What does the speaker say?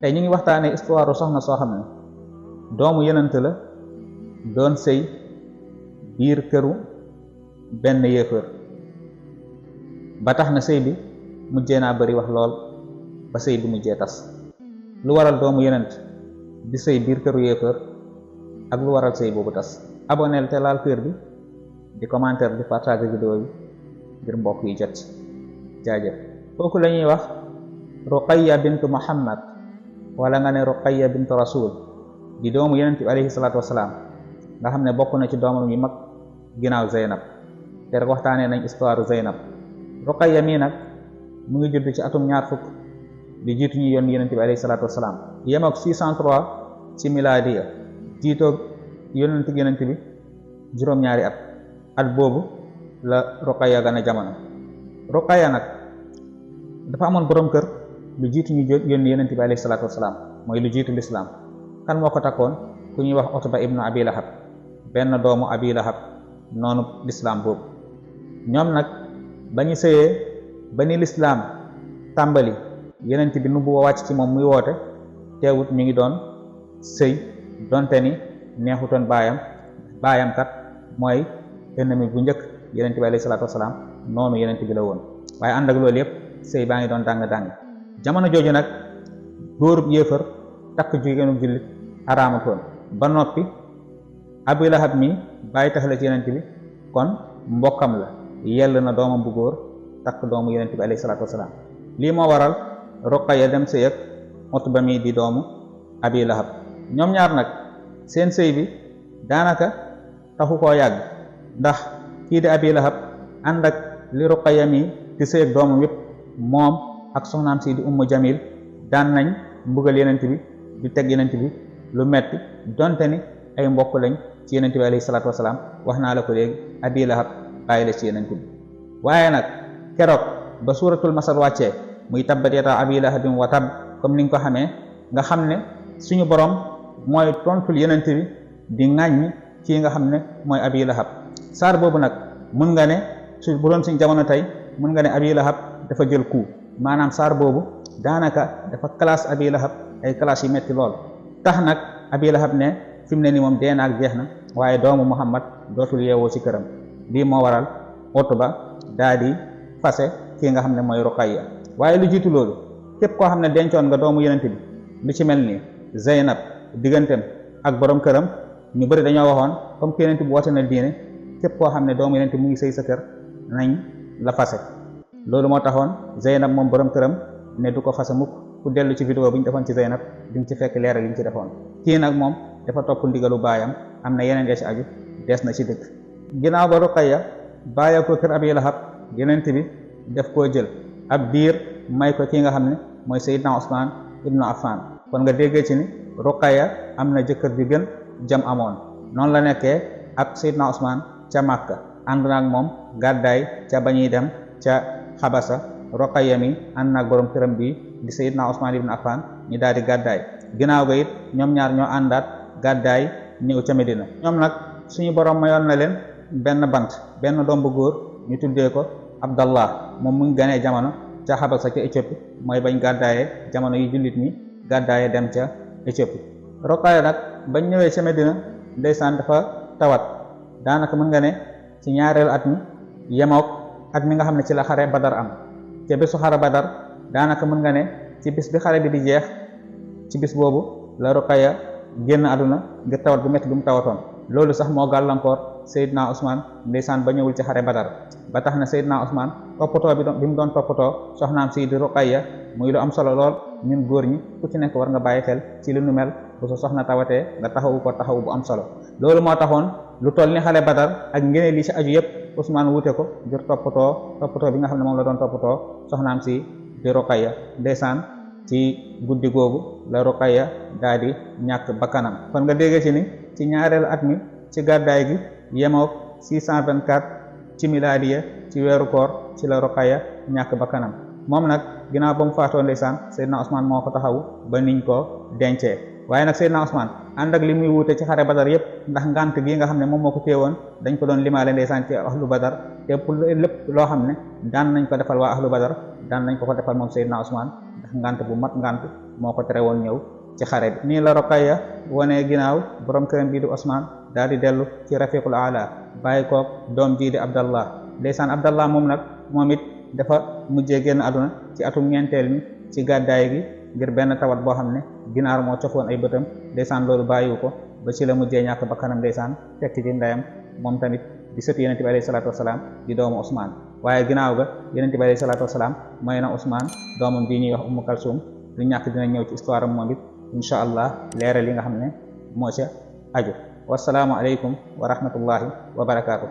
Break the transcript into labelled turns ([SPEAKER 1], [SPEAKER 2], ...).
[SPEAKER 1] tey ñu ngi waxtaanee histoire soxna soo xam ne doomu yenant la doon sëy biir këru benn yéefar ba tax na sëy bi mujjee naa bari wax lool ba sëy bi mujjee tas. lu waral doomu yenant di sëy biir këru yéefar ak lu waral sëy boobu tas. aboneel te laal kër bi di commentaire di partager vidéo yi ngir mbokk yi jot jaajëf. kooku la ñuy wax Ruqayya bintu Muhammad wala nga ne Ruqayya bintu Rasul di doomu yenent bi alayhi salaatu wasalaam nga xam ne bokk na ci doomam yu mag ginnaaw Zeynab te rek waxtaanee nañ histoire Zeynab. Ruqayya mii nag mu ngi judd ci atum 20 di jiitu ñu yoon yenent bi alayhi salaatu wasalaam yem ak 603 ci miladiya jiitoog yonent bi juróom-ñaari at boobu la Ruqayya gane jamono. Ruqayya nag dafa amoon borom kër lu jiitu ñu yónni yenent bi alayhi salaatu wasalaam mooy lu jiitu lislaam. kan moo ko takkoon ku ñuy wax Utba ibnu Abi Lahab benn doomu Abi Lahab noonu lislaam boobu. ñoom nag ba ñu sëyee ba ni lislaam tàmbali yenent bi nubuwa wàcc ci moom muy woote teewut ñu ngi doon sëy donte ni neexutoon baayam kat mooy ennemi bu njëkk yenent bi alayhi salaatu wasalaam noonu yenent bi la woon. waaye ànd ak loolu yépp sëy baa ngi doon dàng jamono jooju nag góorub yéefar takk jigéenu jullit araamatoon ba noppi Abi Lahab mi bàyyi tax la ci yenent bi kon mbokkam la yell na doomam bu góor takk doomu yenent bi alayhi salaatu wasalaam. lii moo waral Ruqayya dem sëy ak Utba mi di doomu Abi Lahab. ñoom ñaar nag seen sëy bi daanaka taxu koo yàgg ndax kii di Abi Lahab ànd ak li Ruqayya mi di sëy ak doomam yépp moom ak soxnaam si di Ummu Jamil daan nañ mbugal yenent bi di teg yenent bi lu metti donte ni ay mbokk lañ ci yenent bi alayhi salaatu wasalaam. wax naa la ko léegi Abi Lahab bàyyi la ci yenent bi. waaye nag keroog ba suuratul masad wàccee muy tabbat yadaa Abi Lahabin wa tabb comme ni nga ko xamee nga xam ne suñu borom mooy tontul yenent bi di ŋàññ kii nga xam ne mooy Abi Lahab. saar boobu nag mën nga ne su bu doon suñ jamono tey mën nga ne Abi Lahab dafa jël coup maanaam saar boobu daanaka dafa classe Abi Lahab ay classe yu metti lool tax nag Abi Lahab ne fi mu ne ni moom dee na ak jeex na waaye doomu Muhammad dootul yeewoo ci këram. lii moo waral Utba daa di fase kii nga xam ne mooy Ruqayya. waaye lu jiitu loolu képp koo xam ne dencoon nga doomu yenent bi lu ci mel ni Zeynab digganteem ak borom këram ñu bëri dañoo waxoon comme que yenent bi woote na diine képp koo xam ne doomu yenent mu ngi sëy sa kër nañ la fase. loolu moo taxoon Zeynab moom borom këram ne du ko fase mukk. ku dellu ci vidéo bi ñu defoon ci Zeynab di nga ci fekk leeral yi ñu ci defoon. kii nag moom dafa topp ndigalu baayam am na yeneen ya ci aju des na ci dëkk. ginnaaw ba Ruqayya bàyyi ko kër Abi Lahab yenent bi def koo jël ab diir may ko ki nga xam ne mooy Seydina Usmaan ibnu Affan. kon nga déggee ci ni Ruqayya am na jëkkër bi gën jam amoon. noonu la nekkee ak Seydina Usmaan ca Makka ànd naag moom gàddaay ca ba ñuy dem ca Xabasa. Ruqayya mi ànd naag borom këram bi di Seydina Usmaan ibnu Affan ñu daal di gàddaay. ginnaaw ga it ñoom ñaar ñoo àndaat gàddaay ñëw ca Medina. ñoom nag suñu borom mayoon na leen benn doom bu góor ñu tuddee ko Abdallah. moom mu ngi ganee jamono ca Xabasa ca Éthiopie mooy bañ gàddaayee jamono yi jullit ñi gàddaayee dem ca Éthiopie. Ruqayya nag bañ ñëwee ca Medina ndeysaan dafa tawat daanaka mën nga ne ci ñaareelu at mi yemook at mi nga xam ne ci la xare Badar am. ca bésu xare Badar daanaka mën nga ne ci bis bi xare bi di jeex ci bis boobu la Ruqayya génn àdduna ngir tawat bu métti bi mu tawatoon. loolu sax moo gàllankoor Seydina Usmaan ndeysaan ba ñëwul ci xare Badar ba tax na Seydina Usmaan toppatoo bi mu doon toppatoo soxnaam si di Ruqayya muy lu am solo lool. ñun góor ñi ku ci nekk war nga bàyyi xel ci lu nu mel bu sa soxna tawatee nga taxawu ko taxawu bu am solo. loolu moo taxoon lu toll ni xare Badar ak ngëneel li ci aju yépp Usmaan wute ko ngir toppatoo bi nga xam ne moom la doon toppatoo soxnaam si di Ruqayya. ndeysaan ci guddi googu la Ruqayya daal di ñàkk bakkanam. kon nga déggee ci ni ci ñaareelu at mi ci gàddaay gi yemook 624 ci miladiya ci weeru koor ci la Ruqayya ñàkk bakkanam. moom nag ginnaaw ba mu faatoo ndeysaan Seydina Usmaan moo ko taxawu ba niñ ko dencee. waaye nag Seydina Ousmane ànd ak li muy wuute ci xare Badar yëpp ndax ngant gi nga xam ne moom moo ko téewoon dañ ko doon limaale ndeysaan ci ahlu Badar te lépp loo xam ne daan nañ ko defal waa ahlu Badar daan nañ ko defal moom Seydina Ousmane ndax ngant bu mat ngant moo ko tere woon ñëw ci xare bi. nii la Roqaya wone ginnaaw borom këram bii di Ousmane daal di dellu ci rafiqul ala bàyyi koog doom jii di Abdallah ndeysaan Abdallah moom nag moom it dafa mujjee génn àdduna ci atum ñeenteel mi ci gàddaay gi ngir benn tawat boo xam ne ginaar moo cofoon ay bëtam ndeysaan loolu bàyyiwu ko ba ci la mujjee ñàkk bakkanam ndeysaan fekk ci ndeyam moom tamit di sëtu yonent bi alayhi salaatu wasalaam di doomu Ousmane waaye ginnaaw ga yonent bi alayhi salaatu wasalaam mooy na Ousmane doomam bii ñuy wax Ummu Kalsum lu ñàkk dina ñëw ci histoire am moom it incha allah leeral li nga xam ne moo ca aju wasalaamu aleykum wa rahmatullahi wa barakaatu.